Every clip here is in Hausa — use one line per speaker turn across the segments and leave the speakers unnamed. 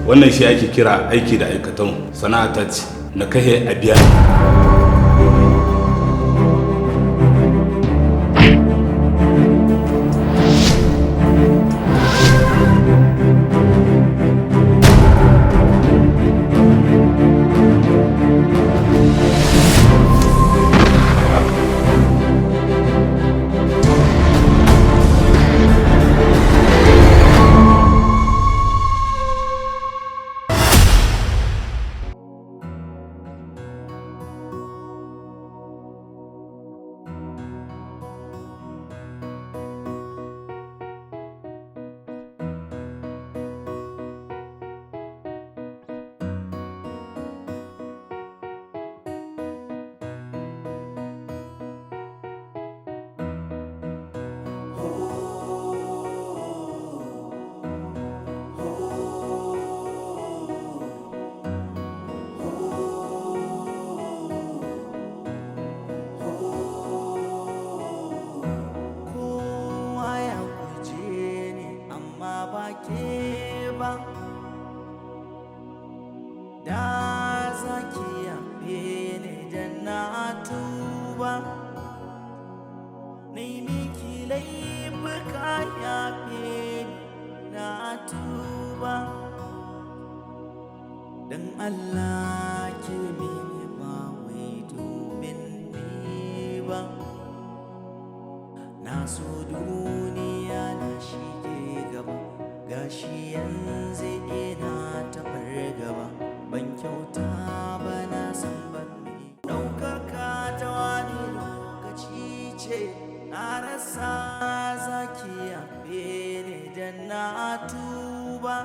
Wannan shi ake kira aiki da aikatan. Sana'a ta ce na kahe a biya.
Kowa ya guje ni amma ba ke ba. Da za ki yafe ni da na tuba. Nai miki laifuka, yafe ni, na tuba. Dan Allah ki mini, ba wai domin ni ba. Na so duniya na shige gaba, gashi yanzu ina ta fargaba. Ban kyauta ba, na san ban mi. Ɗaukaka ta wani lokaci ce, na rasa. Zaki yafe ni da na tuba.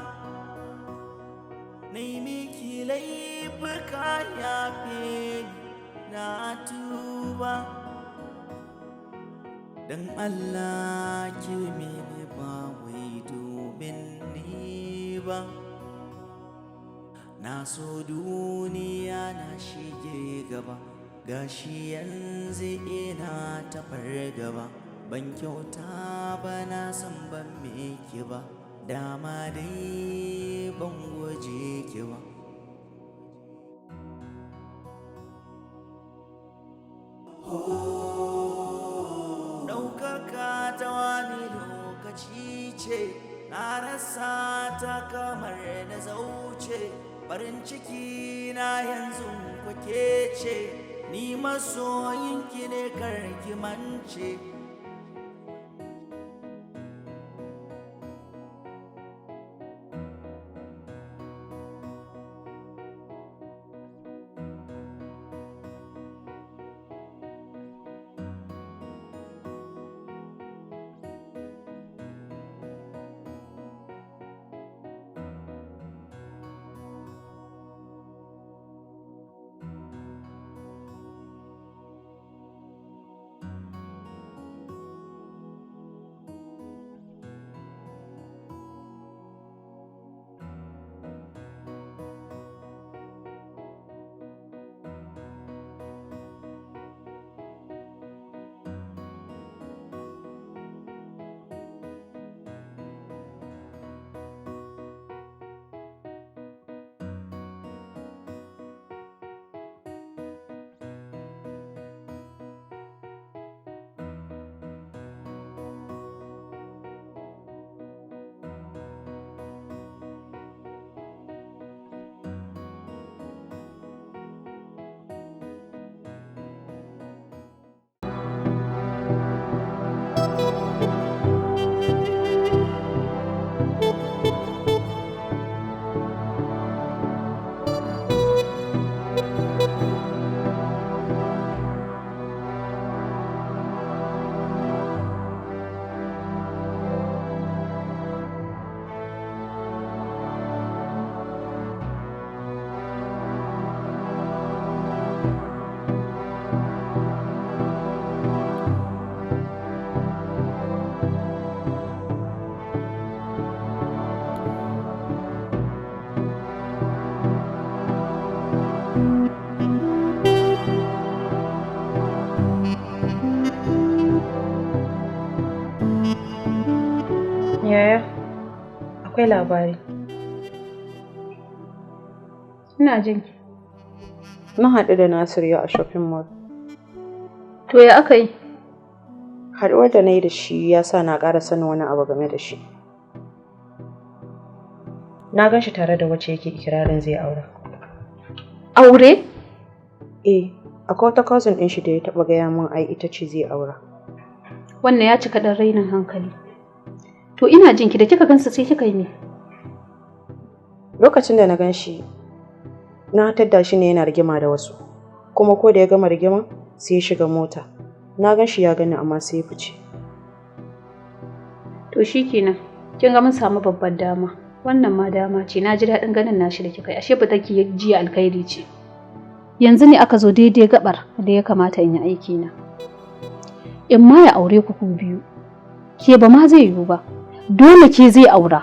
Nai miki laifuka, yafe ni, na tuba. Dan Allah ki mini, ba wai domin ni ba. Na so duniya na shige gaba, gashi yanzu ina ta fargaba. Ban kyauta ba, na san ban miki ba. Dama dai ban guje ki ba. Ɗaukaka ta wani lokaci ce, na rasa ta kamar na zauce. Farin ciki na yanzu kwake ce, ni masoyinki ne, karki mance.
Yaya, akwai labari. Ina jin ki.
Mun haɗu da Nasir yau a shopping mall.
To ya aka yi?
Haɗuwar da na yi da shi ya sa na ƙara sanin wani abu game da shi. Na gan shi tare da wacce yake ikirarin zai aura.
Aure?
Eh, akwai wata cousin ɗin shi da ya taɓa gaya min ai ita ce zai aura.
Wannan ya cika ɗan rainin hankali. To ina jin ki, da kika gansa sai kika yi me?
Lokacin da na gan shi, na tadda shi ne yana rigima da wasu. Kuma ko da ya gama rigima, sai ya shiga mota. Na gan shi ya gani amma sai ya fice.
To shikenan. Kin ga mun samu babbar dama. Wannan ma dama ce. Na ji daɗin ganin nashi da kika yi. Ashe ba take jiya alkhairi ce. Yanzu ne aka zo daidai gabar da ya kamata in yi aiki na. In ma ya aure ku ku biyu. Ke ba ma zai yiwu ba. Dole ke zai aura.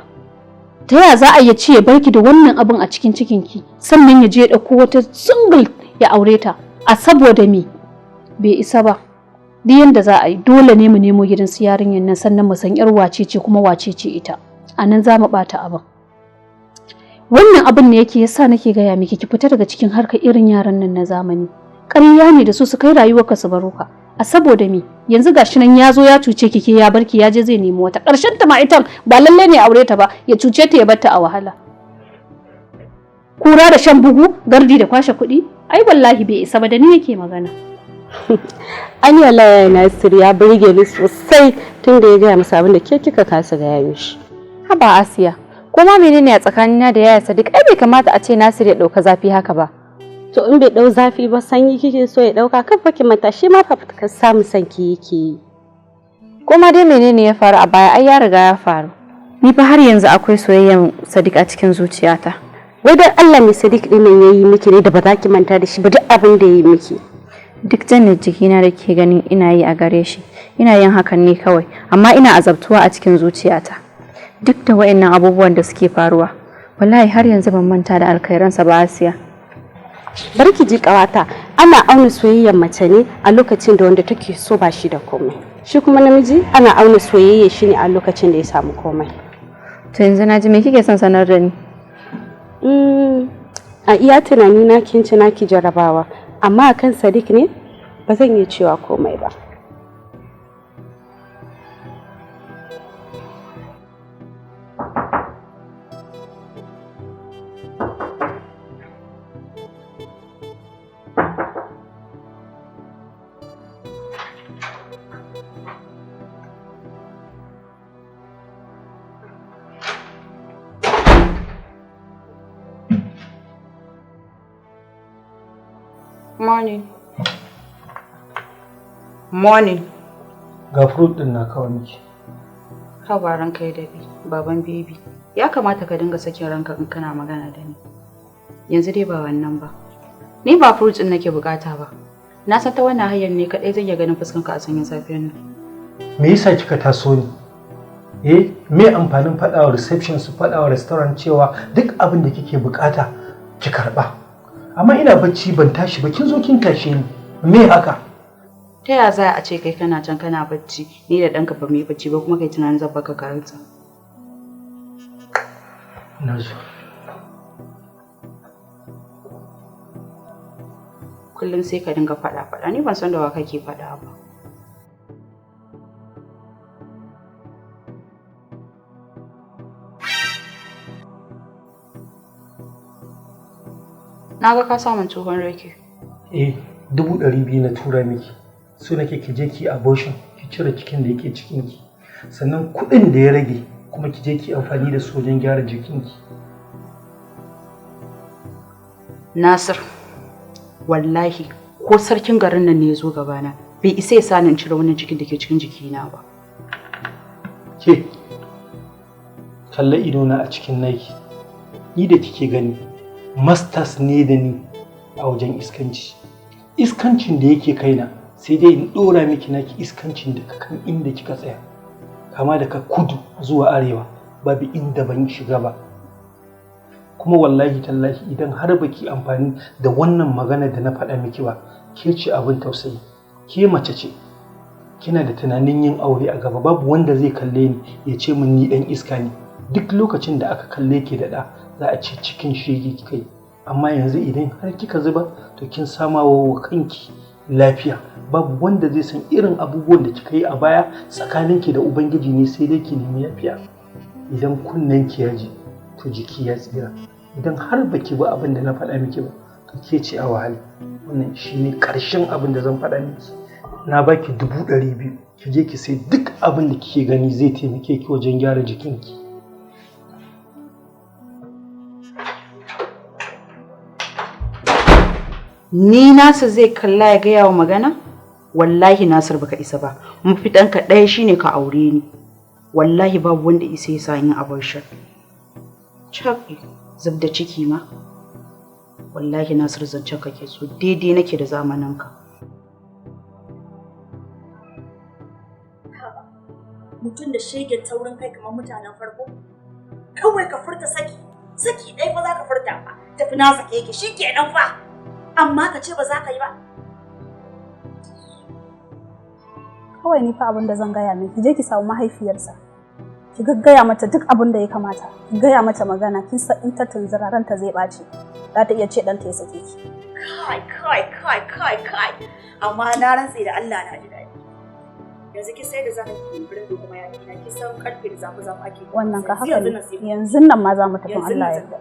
Ta ya za a iya ce ya barki da wannan abin a cikin cikinki sannan ya je ya ɗauko wata single ya aure ta a saboda me? Bai isa ba. Duk yanda za a yi dole ne mu nemo gidan su yarinyar nan sannan mu san yar wace ce kuma wace ce ita. A nan za mu ɓata abin. Wannan abin ne yake yasa nake gaya miki ki fita daga cikin harkar irin yaran nan na zamani. Ƙarya ne da su su kai rayuwarka su baro ka. A saboda me? Yanzu gashi nan ya zo ya cuce ki, ke ya barki ya je zai nemi wata. Ƙarshen ta ma ita ba lalle ne aure ta ba, ya cuce ta ya bar ta a wahala. Kura da shan bugu, gardi da kwashe kuɗi, ai wallahi bai isa ba, da ni yake magana.
An wallahi Nasir ya burge ni sosai tun da ya gaya masa abin da ke kika kasa gaya mishi.
Haba Asiya, ko ma menene a tsakanina da yaya Sadiq, ai bai kamata a ce Nasir ya ɗauka zafi haka ba.
To in bai ɗau zafi ba sanyi kike so ya ɗauka? Kan fa ki manta shi ma fafutukar samun sanki yake yi.
Ko ma dai menene ya faru a baya, ai ya riga ya faru. Ni fa har yanzu akwai soyayyen Sadiq a cikin zuciyata.
Wai dan Allah me Sadiq din nan yayi miki ne da ba za ki manta da shi ba duk abin da yayi miki?
Duk janne jikina da ke ganin ina yi a gare shi, ina yin hakan ne kawai, amma ina azabtuwa a cikin zuciyata. Duk da waɗannan abubuwan da suke faruwa, wallahi har yanzu ban manta da alkhairansa ba, Asiya.
Bari ki ji ƙawata, ana auna soyayyar mace ne a lokacin da wanda take so ba shi da komai. Shi kuma namiji ana auna soyayya shi ne a lokacin da ya samu komai.
To yanzu na ji, me kike son sanar da ni?
A iya tunani na kin ci naki jarabawa, amma akan Sadiq ne ba zan iya cewa komai ba.
Morning. Morning.
Ga fruit din na kawo miki.
Haba ranka ya daɗe, baban baby. Ya kamata ka dinga sakin ranka in kana magana da ni. Yanzu dai ba wannan ba. Ni ba fruit din nake bukata ba. Na san ta wannan hanyar ne kaɗai zan iya ganin fuskanka a sanyin safiyar nan.
Me yasa kika taso ni? Eh, me amfanin faɗawa reception su faɗawa restaurant cewa duk abin da kike bukata ki karɓa? Amma ina bacci ban tashi ba kin zo kin tashe ni. Me haka?
Ta ya za a ce kai kana can kana bacci, ni da ɗanka ba mu yi bacci ba, kuma kai tunanin zan baka karanta?
Na zo.
Kullum sai ka dinga faɗa faɗa, ni ban san da wa kake faɗa ba. Na ga ka samun tsohon rake.
Eh, 200,000 na tura miki. So nake ki je ki abortion, ki cire cikin da yake cikinki. Sannan kuɗin da ya rage kuma ki je ki amfani da su wajen gyara jikinki.
Nasir, wallahi ko sarkin garin nan ne ya zo gabana, bai isa ya sani in cire wannan cikin da ke cikin jikina ba.
Ke, kalla idona a cikin naki. Ni da kike gani, masters ne da ni a wajen iskanci. Iskancin da yake kaina sai dai in ɗora miki naki iskancin daga kan inda kika tsaya. Kama daga kudu zuwa arewa, babu inda ban shiga ba. Kuma wallahi tallahi idan har baki amfani da wannan magana da na faɗa miki ba, ke ce abin tausayi. Ke mace ce, kina da tunanin yin aure a gaba, babu wanda zai kalle ni ya ce min ni ɗan iska ne. Duk lokacin da aka kalle ki da ɗa, za a ce cikin shege kika yi. Amma yanzu idan har kika zuba, to kin sama wa kanki lafiya. Babu wanda zai san irin abubuwan da kika yi a baya. Tsakaninki da Ubangiji ne, sai dai ki nemi yafiya. Idan kunnenki ya ji, to jiki ya tsira. Idan har baki bi abin da na faɗa miki ba, to ke ce a wahali. Wannan shine ƙarshen abin da zan faɗa miki. Na baki 200,000, ki je ki sai duk abin da kike gani zai taimake ki wajen gyara jikinki.
Ni Nasir zai kalla ya gaya wa magana? Wallahi Nasir, baka isa ba. Mafitanka ɗaya shine ka aure ni. Wallahi babu wanda isa ya sa yin abortion. Caɓi, zub da ciki ma. Wallahi Nasir, zancen kake so daidai nake da zamaninka.
Mutum da shegen taurin kai kamar mutanen farko. Kawai ka furta saki, saki ɗaya fa za ka furta fa. Tafi na sake ki, shi kenan fa. Amma ka ce ba za ka yi ba.
Kawai ni fa abin da zan gaya miki, je ki samu mahaifiyarsa, ki gaggaya mata duk abin da ya kamata, ki gaya mata magana. Kin san in ta tunzura, ranta zai ɓaci, za ta iya ce ɗanta ya sake ki.
Kai, kai, kai, kai, kai. Amma na rantse da Allah na ji daɗi. Yanzu ki sai da za ka yi birni kuma ya na ki san karfe da zafi zafi ake.
Wannan ka haka
Yanzu
ne.
nan sai.
Yanzu nan ma za mu tafi.
Yanzu
Allah
nan
ya
zan
yarda.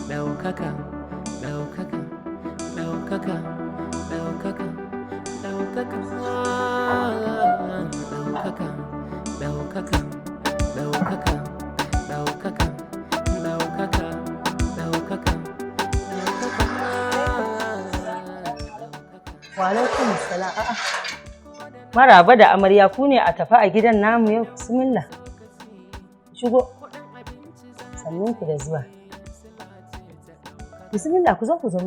Ɗaukaka, ɗaukaka, ɗaukaka, ɗaukaka, ɗaukaka, ɗaukaka, ɗaukaka, ɗaukaka, ɗaukaka, ɗaukaka, ɗaukaka, ɗaukaka.
Wa alaikum salam. A'a. Maraba da amarya, ku ne a tafi a gidan namu yau. Bismillah. Shigo. Sannun ku da zuwa. Bismillah, ku zo ku zo.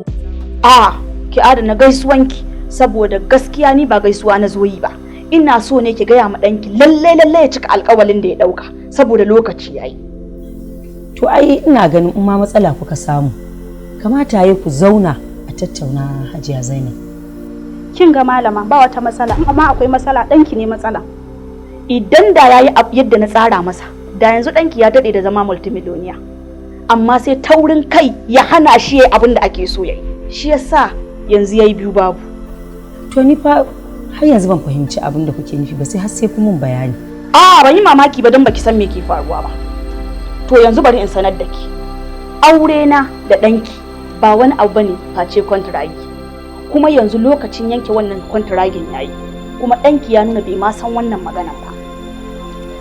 A ki adana gaisuwanki, saboda gaskiya ni ba gaisuwa na zo yi ba. Ina so ne ki gaya ma ɗanki lalle lalle ya cika alƙawalin da ya ɗauka, saboda lokaci yayi.
To ai ina ganin in ma matsala kuka samu, kamata yayi ku zauna a tattauna, Hajiya Zainab.
Kin ga malama, ba wata matsala, amma akwai matsala, ɗanki ne matsala.
Idan da yayi abu yadda na tsara masa, da yanzu ɗanki ya daɗe da zama multimillionaire. Amma sai taurin kai ya hana shi yayi abin da ake so yayi. Shi yasa yanzu yayi biyu babu.
To ni fa har yanzu ban fahimci abin da kuke nufi ba, sai har sai kun mun bayani.
A ban yi mamaki ba don baki san me ke faruwa ba. To yanzu bari in sanar da ki. Aure na da ɗanki ba wani abu bane face kwantiragi. Kuma yanzu lokacin yanke wannan kwantiragin yayi. Kuma ɗanki ya nuna bai ma san wannan maganan ba.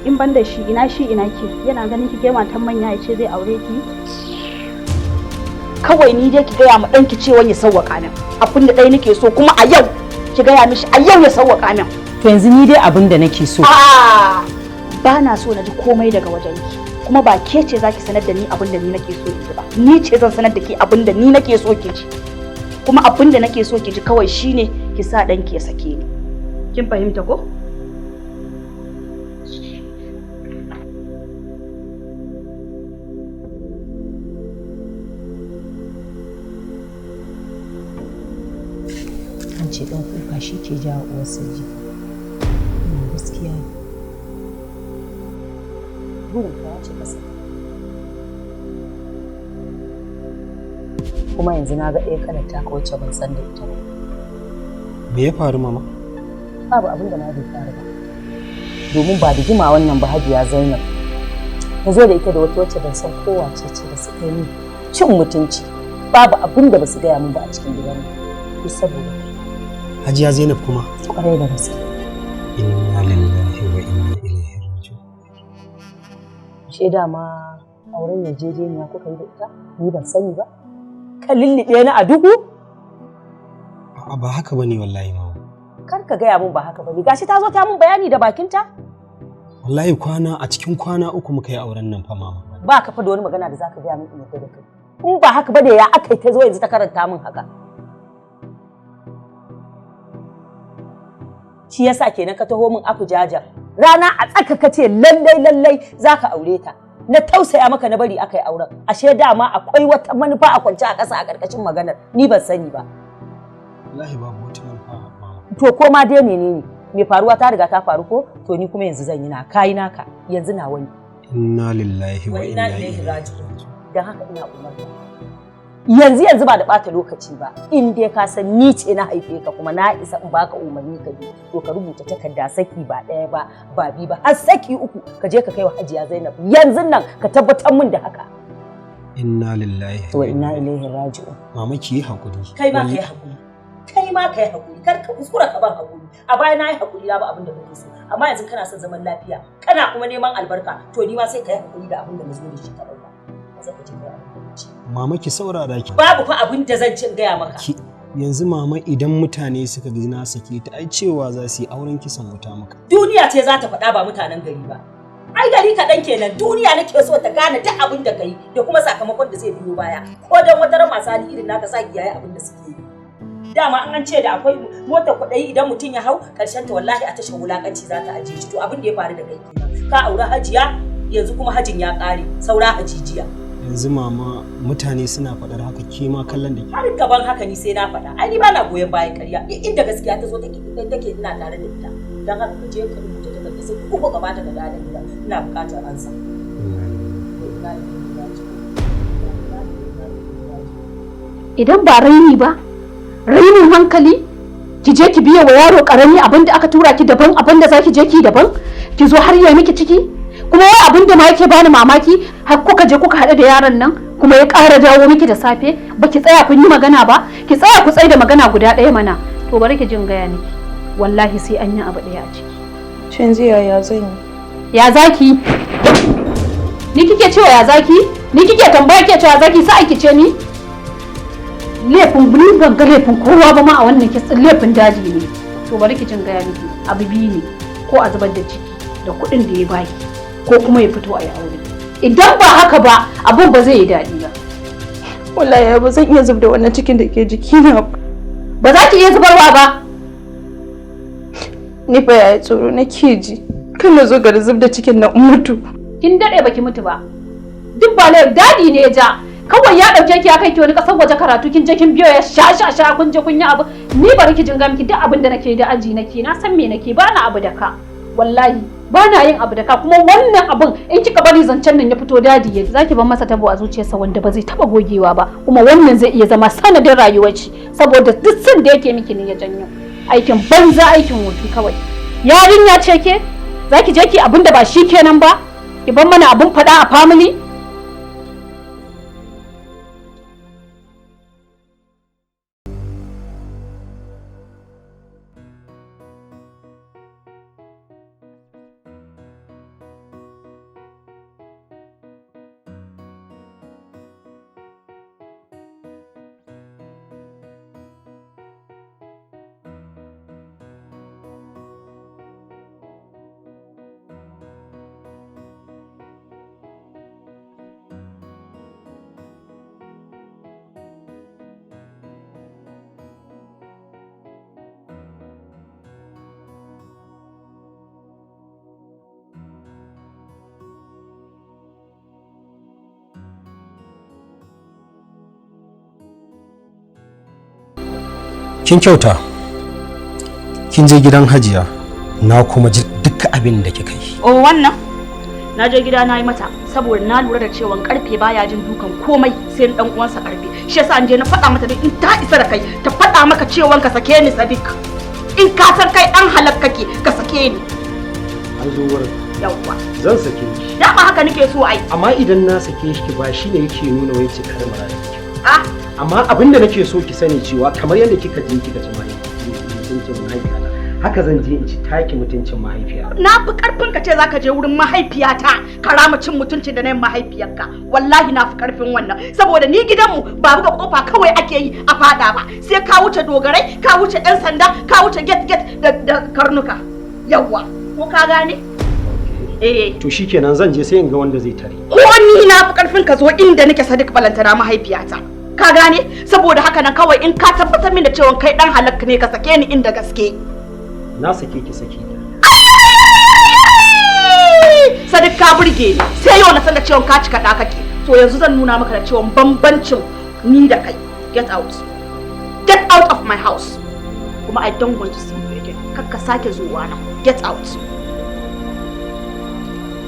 In ban da shi, ina shi ina ki? Yana ganin ki ke matan manya ya ce zai aure ki?
Kawai ni dai ki gaya ma ɗanki cewa ya sauwaƙa min. Abin da ɗaya nake so kuma a yau, ki gaya mishi a yau ya sauwaƙa min.
To yanzu ni dai abin da nake so.
A'a, ba na so na ji komai daga wajenki. Kuma ba ke ce zaki sanar da ni abin da ni nake so in ji ba. Ni ce zan sanar da ke abin da ni nake so ki ji. Kuma abin da nake so ki ji kawai shine ki sa ɗanki ya sake ni. Kin fahimta ko?
An ce ɗan kuka shi ke jawo uwarsa ji. Wannan gaskiya ne. Burin ka ya cika sa. Kuma yanzu na ga ɗaya kalar taka wacce ban san da ita ba.
Me ya faru, mama?
Babu abin da ma bai faru ba. Domin ba da jima wannan ba Hajiya Zainab ta zo da ita da wata wacce ban san ko wace ce da suka yi min cin mutunci. Babu abin da ba su gaya min ba a cikin gidan nan. Duk saboda kai.
Hajiya Zainab kuma?
Kwarai da gaske.
Inna lillahi wa inna ilaihi raji'un.
Ashe dama auren yarjejeniya kuka yi da ita? Ni ban sani ba. Ka lullube ni a duhu?
A'a, ba haka bane wallahi, mama.
Kar ka gaya min ba haka bane. Gashi ta zo ta min bayani da bakinta.
Wallahi kwana a cikin kwana 3 muka yi auren nan fa, mama.
Ba ka fa da wani magana da zaka gaya min in yarda da kai. In ba haka ba da ya aka yi ta zo yanzu ta karanta min haka? Shi yasa kenan ka taho min aku jaja. Rana a tsaka ka ce lallai lallai zaka aure ta. Na tausaya maka, na bari aka yi auren. Ashe dama akwai wata manufa a kwance a ƙasa a ƙarƙashin maganar. Ni ban sani ba.
Wallahi babu wata manufa, mama.
To ko ma dai menene? Mai faruwa ta riga ta faru ko? To ni kuma yanzu zan yi na kayi naka, yanzu na wani.
Inna lillahi wa
Wa
inna
inna ilaihi
ilaihi
raji'un. Don haka ina umarta. Yanzu yanzu ba da ɓata lokaci ba, in dai ka san ni ce na haife ka kuma na isa in baka umarni ka bi, to ka rubuta takarda saki ba ɗaya ba, ba biyu ba, har saki uku ka je ka kai wa Hajiya Zainab yanzu nan ka tabbatar min da haka.
Inna lillahi
wa inna ilaihi raji'un.
Mama, ki yi hakuri.
Kai ma kai hakuri. Kai ma kai hakuri, kar ka kuskura ka ban hakuri. A baya na yi hakuri na ba abin da kake so, amma yanzu kana son zaman lafiya, kana kuma neman albarka, to ni ma sai ka yi hakuri da abin da na zo da shi ka ɗauka. Maza ka je ka yi abin da ci.
Mama, ki saurara ki.
Babu fa abin da zan ci in gaya maka.
Ki yanzu mama, idan mutane suka ji na sake ta, ai cewa za su yi auren kisan wuta maka.
Duniya ce za ta faɗa, ba mutanen gari ba. Ai gari kaɗan kenan, duniya nake so ta gane duk abin da ka yi da kuma sakamakon da zai biyo baya. Ko don wata ran masu hali irin naka sa kiyaye abin da suke yi. Dama an ce da akwai motar kwaɗayi, idan mutum ya hau ƙarshen ta wallahi a tashar wulaƙanci za ta ajiye shi. To abin da ya faru da kai kenan. Ka auri hajiya, yanzu kuma hajin ya ƙare, saura hajijiya.
Yanzu mama, mutane suna faɗar haka, ke ma kallon da ke.
Har gaban haka ni sai na faɗa. Ai ni ba na goyon bayan ƙarya. Duk inda gaskiya ta zo take ina tare da ita. Don haka ka je ka rubuta takarda sai ku ka bata ka gane gida. Ina buƙatar ansa.
Idan ba raini ba, rainin hankali, ki je ki biya wa yaro karami abin da aka tura ki daban, abin da zaki je ki daban, ki zo har ya miki ciki. Kuma wai abin da ma yake bani mamaki, har kuka je kuka haɗu da yaron nan kuma ya ƙara dawo miki da safe, ba ki tsaya kun yi magana ba, ki tsaya ku tsaya da magana guda ɗaya mana. To bari ki jin gaya miki, wallahi sai an yi abu ɗaya a ciki.
Yanzu yaya zan yi?
Ya zaki? Ni kike cewa ya zaki? Ni kike tambaya ke cewa zaki sa ki ce ni? Laifin ni ban ga laifin kowa ba ma a wannan kitsin, laifin daji ne. To bari ki jin gaya miki, abu biyu ne: ko a zubar da ciki da kuɗin da ya baki, ko kuma ya fito a yi aure. Idan ba haka ba, abun ba zai yi daɗi ba.
Wallahi ba zan iya zub da wannan cikin da ke jikina ba.
Ba za ki iya zubarwa ba?
Ni fa yaya tsoro nake ji. Kan na zo gari zub da cikin na mutu.
Kin daɗe baki mutu ba. Duk ba laifin dadi ne ya ja. Kawai ya ɗauke ki ya kai ki wani ƙasar waje karatu, kin je kin biyo ya sha sha sha, kun je kun yi abu. Ni bari ki jinga miki, duk abin da nake yi da aji nake, na san me nake, ba na abu da ka. Wallahi ba na yin abu da ka. Kuma wannan abun in kika bari zancen nan ya fito, dadi ya zaki bar masa tabo a zuciyarsa wanda ba zai taba gogewa ba, kuma wannan zai iya zama sanadin rayuwar shi, saboda duk san da yake miki ne ya janyo. Aikin banza, aikin wofi kawai. Yarinya ce ke, zaki je ki abin da ba shi kenan ba, ki bar mana abun faɗa a family.
Kin kyauta. Kin je gidan Hajiya, na kuma ji duk abin da kika yi.
Oh, wannan na je gida na yi mata saboda na lura da cewa karfe baya jin dukan komai sai dan uwansa karfe. Shi yasa an je na faɗa mata in ta isa da kai ta faɗa maka cewa ka sake ni, Sadiq. In ka san kai dan halak kake, ka sake ni.
An zo wurin.
Yawwa.
Zan sake ki.
Dama haka nake so ai.
Amma idan na sake shi ba shine yake nuna wai cikar marayu.
Ah.
Amma abin da nake so ki sani cewa kamar yadda kika je kika ci mutuncin mahaifiyata, haka zan je in ci taki mutuncin mahaifiya.
Na fi karfin ka ce zaka je wurin mahaifiyata ka rama cin mutuncin da na mahaifiyarka. Wallahi na fi karfin wannan, saboda ni gidanmu ba buga kofa kawai ake yi a fada ba, sai ka wuce dogarai, ka wuce yan sanda, ka wuce get get da karnuka. Yawwa, ko ka gane? Eh.
To shikenan, zan je sai in ga wanda zai tare.
Ko ni na fi karfin ka zo inda nake, Sadiq, balantana mahaifiyata. Ka gane? Saboda haka nan kawai in ka tabbatar min da cewa kai dan halak ne, ka sake ni inda gaske.
Na sake ki saki.
Sadiq, ka burge ni. Sai yau na san da cewa ka cika da kake. To yanzu zan nuna maka da cewa bambancin ni da kai. Get out. Get out of my house. Kuma I don't want to see you again. Kar ka sake zuwa nan. Get out.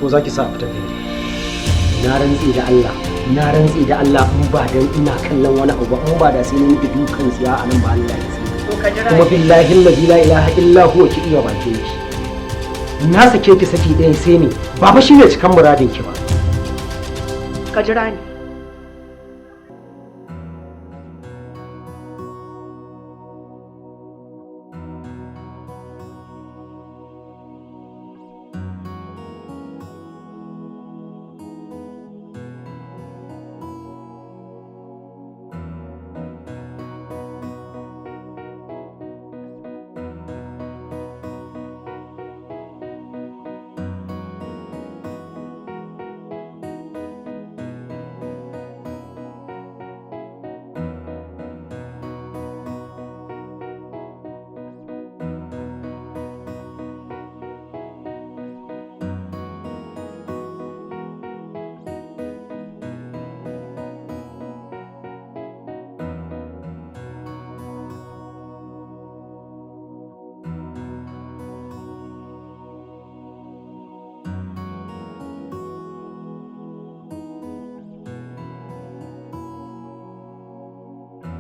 Ko za ki sa a fitar da ni? Na rantse da Allah, na rantse da Allah, in ba dan ina kallon wani abu ba, in ba da sai ni miki dukan tsiya a nan ba, Allah ya tsine.
To ka jira.
Kuma billahi allazi la ilaha illa huwa, ki iya bakin ki. Na sake ki saki ɗaya sai ne ba fa shine cikan muradin ki ba.
Ka jira ni.